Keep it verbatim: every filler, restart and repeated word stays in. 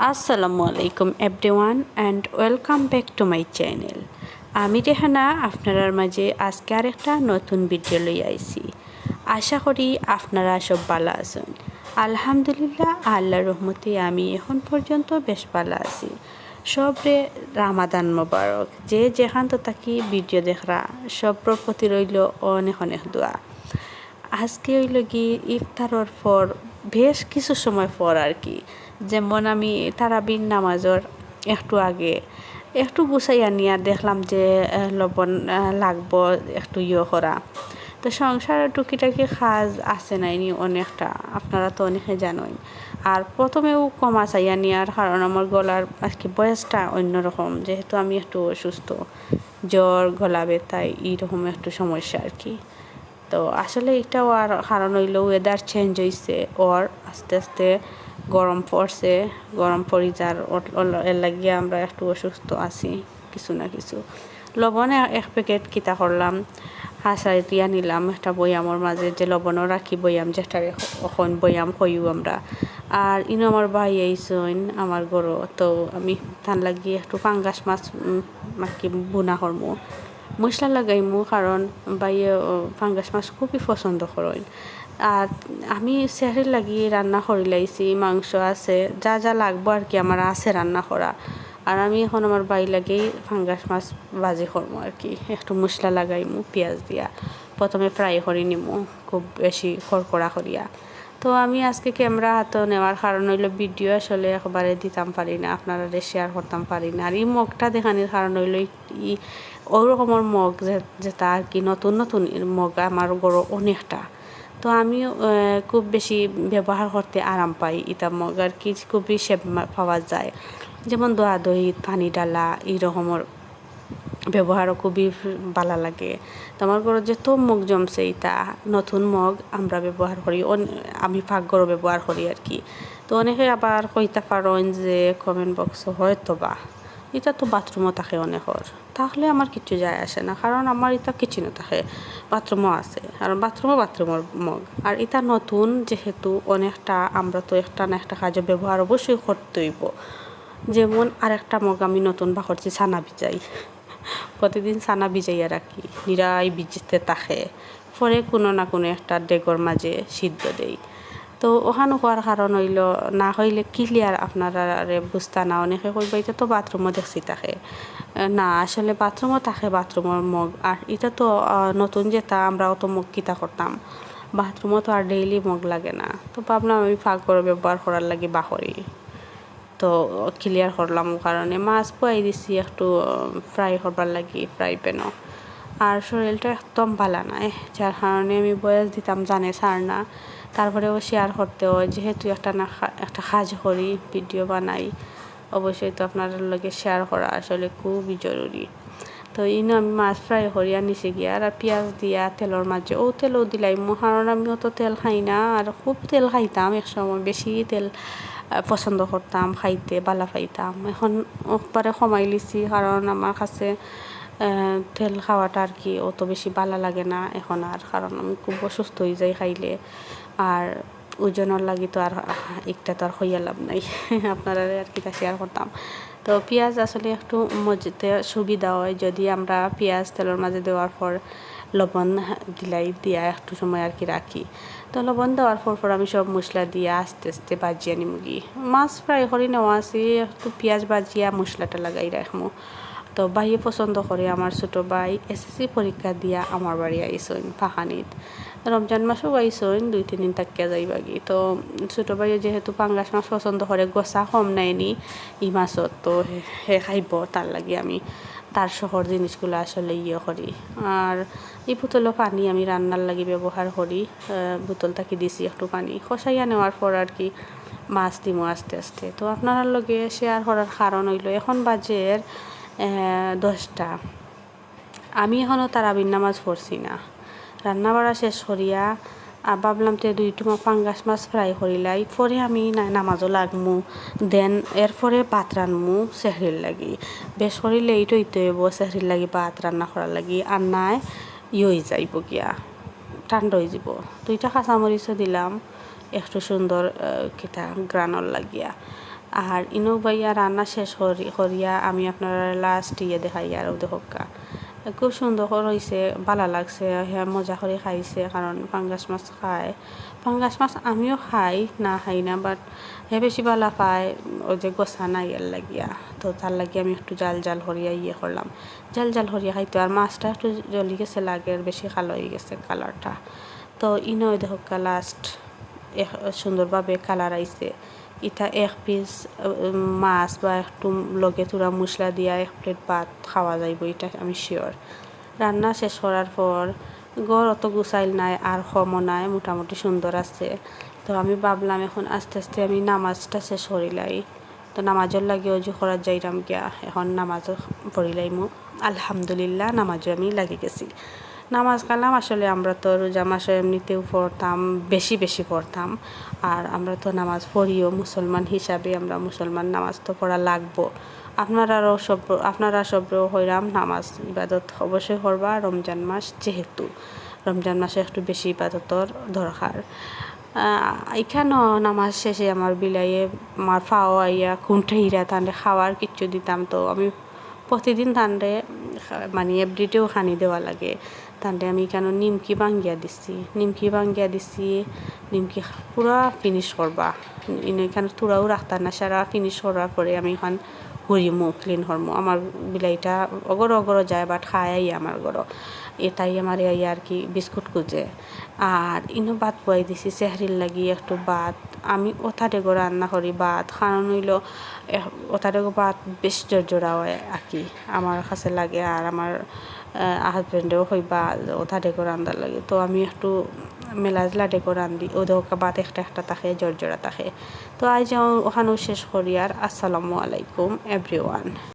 আসসালামু আলাইকুম everyone and welcome back to my channel। আমি রেহানা আপনারার মাঝে আজকে আরেকটা নতুন ভিডিও লই আইছি। আশা করি আপনারা সব ভালা আছইন। আলহামদুলিল্লাহ, আল্লাহর রহমতে আমি এখন পর্যন্ত বেশ ভালা আছি। সবরে রামাদান মোবারক। যে যেখান তো থাকি ভিডিও দেখরা, সবর প্রতি রইল অনেক অনেক দোয়া। আজকে অইল কি ইফতারর পর বেশ কিছু সময় পর আর কি, যেমন আমি তারাবির নামাজর একটু আগে একটু গুছাইয়া নিয়া দেখলাম যে, আহ, লবণ, আহ, লাগবো একটু ইয়ে করা। তো সংসারর টুকিটাকি কাজ আছে নাইনি অনেকটা, আপনারা তো অনেকে জানইন। আর প্রথমেও কমা চাইয়া নিয়ার কারণ আমার গলার আর কি ভয়েসটা অন্যরকম, যেহেতু আমি একটু অসুস্থ, জ্বর, গলা ব্যথা, এইরকম একটু সমস্যা আর কি। তো আসলে ইটাও আর কারণ অইল weather change অইছে, ওর আস্তে আস্তে গরম পড়ছে, গরম পড়ি যার, ওর, ওর, এর লাগিয়া আমরা একটু অসুস্থ আছি কিছু না কিছু। লবণ এ-, এক প্যাকেট কিতা করলাম, হাসাইয়া নিলাম একটা বয়ামর মাঝে, যে লবণও রাখি বয়াম, যেটারে অখন বয়াম কইউ আমরা। আর ইনো আমার ভাই আইছইন আমার ঘরো, তো আমি তান লাগি একটু পাঙ্গাস মাছ, উম, আর কি বুনা করমু। মশলা লাগাইমু, কারণ ভাইয়ে, ও, পাঙ্গাস মাছ খুবই পছন্দ করইন। আর আমি সেহরির লাগি রান্না করিলাইছি, মাংস আছে, যা যা লাগবো আর কি আমার আছে রান্না করা। আর আমি এখন আমার ভাই লাগি পাঙ্গাস মাছ ভাজি করমু আর কি, একটু মশলা লাগাইমু পিয়াজ দিয়া, প্রথমে ফ্রাই করি নিমু, খুব বেশি কড়কড়া করিয়া। তো আমি আজকে ক্যামেরা হাতো নেওয়ার কারণ অইল ভিডিও আসলে একবারে দিতাম পারি না, আপনারারে শেয়ার করতাম পারি না। আর ই মগটা দেখানির কারণ অইল ই ওরকমর মগ যে-, যেটা আর কি নতুন নতুন মগ আমার ঘরো অনেকটা। তো আমি, আহ, খুব বেশি ব্যবহার করতে আরাম পাই ইতা মগ আর কি, খুবই shape মা-, পাওয়া যায়। যেমন দোয়া দই, পানি ডালা, এই রকমর ব্যবহারও খুবই ভালা লাগে। তো আমার ঘরো যত মগ জমছে ইতা নতুন মগ আমরা ব্যবহার করি, অন-, আমি পাকঘরো ব্যবহার করি আর কি। তো অনেকে আবার কইতা পারইন যে কমেন্ট বক্সো হয়তো বা, ইতা তো বাথরুমও থাকে অনেকর। তাহলে আমার কিচ্ছু যায় আসে না, কারণ আমার ইতা কিচেনো থাকে, বাথরুমও আছে, আর বাথরুমও বাথরুমর মগ। আর ইতা নতুন যেহেতু অনেকটা, আমরা তো একটা না একটা কাজে ব্যবহার অবশ্যই করতে অইব। যেমন আরেকটা মগ আমি নতুন বার করছি, ছানা ভিজাই, প্রতিদিন ছানা ভিজাইয়া রাখি, নিরাই ভিজতে থাকে। পরে কোনো না কোনো একটা ডেগর মাঝে সিদ্ধ দেই। তো ওখান হওয়ার কারণ অইল, না হইলে clear আপনারারে বুঝতা না। অনেকে কইবা, "ইতা তো বাথরুমও দেখছি থাকে।" না, আসলে বাথরুমও থাকে বাথরুমর মগ। আর ইতা তো, আহ, নতুন যেটা, আমরাও তো মগ কিতা করতাম, বাথরুমও তো আর ডেইলি মগ লাগে না। তো ভাবলাম আমি পাকঘরো ব্যবহার করার লাগি বার করি। তো clear করলাম, ও কারণে মাছ পুয়াই দিছি একটু, উম, ফ্রাই করবার লাগি ফ্রাই প্যানো। আর শরীরটা একদম ভালা নাই, যার কারণে আমি ভয়েস দিতাম জানে ছাড় না, তারপরেও শেয়ার করতে হয়, যেহেতু একটা না খা-, একটা কাজ করি, ভিডিও বানাই, অবশ্যই তো আপনারার লগে শেয়ার করা আসলে খুবই জরুরি। তো ইনো আমি মাছ ফ্রাই করিয়া নিছি গিয়া, আর পিয়াজ দিয়া তেলর মাঝে, ও তেলও দিলাইমু, কারণ আমি অত তেল খাই না, আর খুব তেল খাইতাম এক সময়, বেশি তেল, আহ, পছন্দ করতাম খাইতে, ভালা পাইতাম। এখন একবারে কমাই লিছি, কারণ আমার কাছে, আহ, তেল খাওয়াটা আর কি অত বেশি ভালা লাগে না এখন আর, কারণ আমি খুব অসুস্থ অই যাই খাইলে। আর ওজনর লাগি তো আর একটা তো আর কইয়া লাভ নাই, আপনারারে আর কিতা শেয়ার করতাম। তো পিয়াজ আসলে একটু মজিতে সুবিধা হয় যদি আমরা পিয়াজ তেলর মাঝে দেওয়ার পর লবণ দিলাই, দিয়া একটু সময় আর কি রাখি। তো লবণ দেওয়ার পর পর আমি সব মশলা দিয়া আস্তে আস্তে ভাজিয়া নিমুগি। মাছ ফ্রাই করি নেওয়া আছে, একটু পিয়াজ ভাজিয়া মশলাটা লাগাই রাখমু। তো ভাইয়ে পছন্দ করে, আমার ছোট ভাই এসএসসি পরীক্ষা দিয়া আমার বাড়ি আইছইন পাখানিত। রমজান মাসও আইছইন, দুই তিন দিন থাকিয়া যাইবাগি। তো ছোট ভাইয়ে যেহেতু পাঙ্গাস মাছ পছন্দ করে, গোসা কম নাইনি ই মাছত, তো হে, হে খাইব, তার লাগি আমি তার শখর জিনিসগুলা আসলে ইয়ে করি। আর ই বোতলও পানি আমি রান্নার লাগি ব্যবহার করি, আহ, বোতল থাকি দিছি একটু পানি। কষাইয়া নেওয়ার পর আর কি মাছ দিমু আস্তে আস্তে। তো আপনারার লগে শেয়ার করার কারণ অইল, এখন বাজের, আহ, দশটা। আমি এখনো তারাবির নামাজ পড়ছি না। রান্না বাড়া শেষ করিয়া, আহ, ভাবলাম তে দুই টুমা পাঙ্গাস মাছ ফ্রাই করিলাই, পরে আমি না-, নামাজও লাগমু, then এরপরে ভাত রানমু সেহরির লাগি। বেশ করি লেট অইতে অইব সেহরির লাগি ভাত রান্না করার লাগি, আর নায় ই অই যাইব গিয়া, ঠান্ডা অই যাব। দুইটা কাঁচামরিচও দিলাম একটু সুন্দর, আহ, কিতা ঘ্রাণর লাগিয়া। আর ইনো বইয়া রান্না শেষ করি-, করিয়া আমি আপনারারে last ইয়ে দেখাইয়ার, অউ দেখউক্কা। খুব সুন্দর করি অইছে, ভালা লাগছে, হ্যাঁ, মজা করি খাইছে, কারণ পাঙ্গাস মাছ খায়। পাঙ্গাস মাছ আমিও খাই, না খাই না, but হে বেশি ভালা পায়, অউ যে গোসা নাই এর লাগিয়া। তো তার লাগি আমি একটু জাল জাল করিয়া ইয়ে করলাম। জাল জাল করিয়া খাইতো, আর মাছটা একটু জ্বলি গেছে লাগের, বেশি কালা অই গেছে colourটা। তো ইনো দেখউক্কা last এক-, সুন্দরভাবে colour আইছে। ইটা এক piece, উম, মাছ বা একটু লগে থুড়া মশলা দিয়া এক plate ভাত খাওয়া যাইবো, ইটা আমি sure। রান্না শেষ করার পর ঘর অত গুছাইল নাই, আর কমও নাই, মোটামুটি সুন্দর আছে। তো আমি ভাবলাম এখন আস্তে আস্তে আমি নামাজটা শেষ করিলাই। তো নামাজর লাগি অজু করাত যাইরাম গিয়া, এখন নামাজও পড়িলাইমু। আলহামদুলিল্লাহ, নামাজও আমি লাগি গেছি। নামাজ কালাম আসলে আমরা তো রোজা মাসে এমনিতেও পড়তাম, বেশি বেশি পড়তাম। আর আমরা তো নামাজ পড়িও, মুসলমান হিসাবে আমরা মুসলমান, নামাজ তো পড়া লাগবো। আপনারারও সব, আপনারা সবরেও কইরাম নামাজ ইবাদত অবশ্যই করবা, রমজান মাস যেহেতু, রমজান মাসে একটু বেশি ইবাদতর দরকার। আহ, ইখানো নামাজ শেষে আমার বিলাইয়ে আমার ফাও আইয়া খুন্টাইরা, তানরে খাওয়ার কিচ্ছু দিতাম, তো আমি প্রতিদিন তানরে, মানে, everydayও খানি দেওয়া লাগে। তানরে আমি ইখানো নিমকি ভাঙ্গিয়া দিছি, নিমকি ভাঙ্গিয়া দিছি, নিমকি পুরা finish করবা। ইনো ইখানো থুড়াও রাখতা না, সারা finish করার পরে আমি ইখান ঘুরিমু, clean করমু। আমার বিলাইটা অগরো অগরো যায়, but খায় আইয়া আমার ঘরো। এটাই আমার এই আর কি বিস্কুট খুঁজে। আর ইনো ভাত বওয়াই দিছি, সেহরির লাগি একটু ভাত। আমি অতা ডেগো রান্না করি ভাত, কারণ অইলো, এ, অতা ডেগো ভাত বেশ জরজরা অয় আর কি, আমার কাছে লাগে। আর আমার, আহ, husbandও কইবা অতা ডেগো রান্দার লাগি। তো আমি একটু মেলাজলা ডেগো রান্ধি, অউ দেখউক্কা ভাত একটা একটা থাকে, জরজরা থাকে। তো আইজ অখানো শেষ করি, আর আসসালামু আলাইকুম everyone।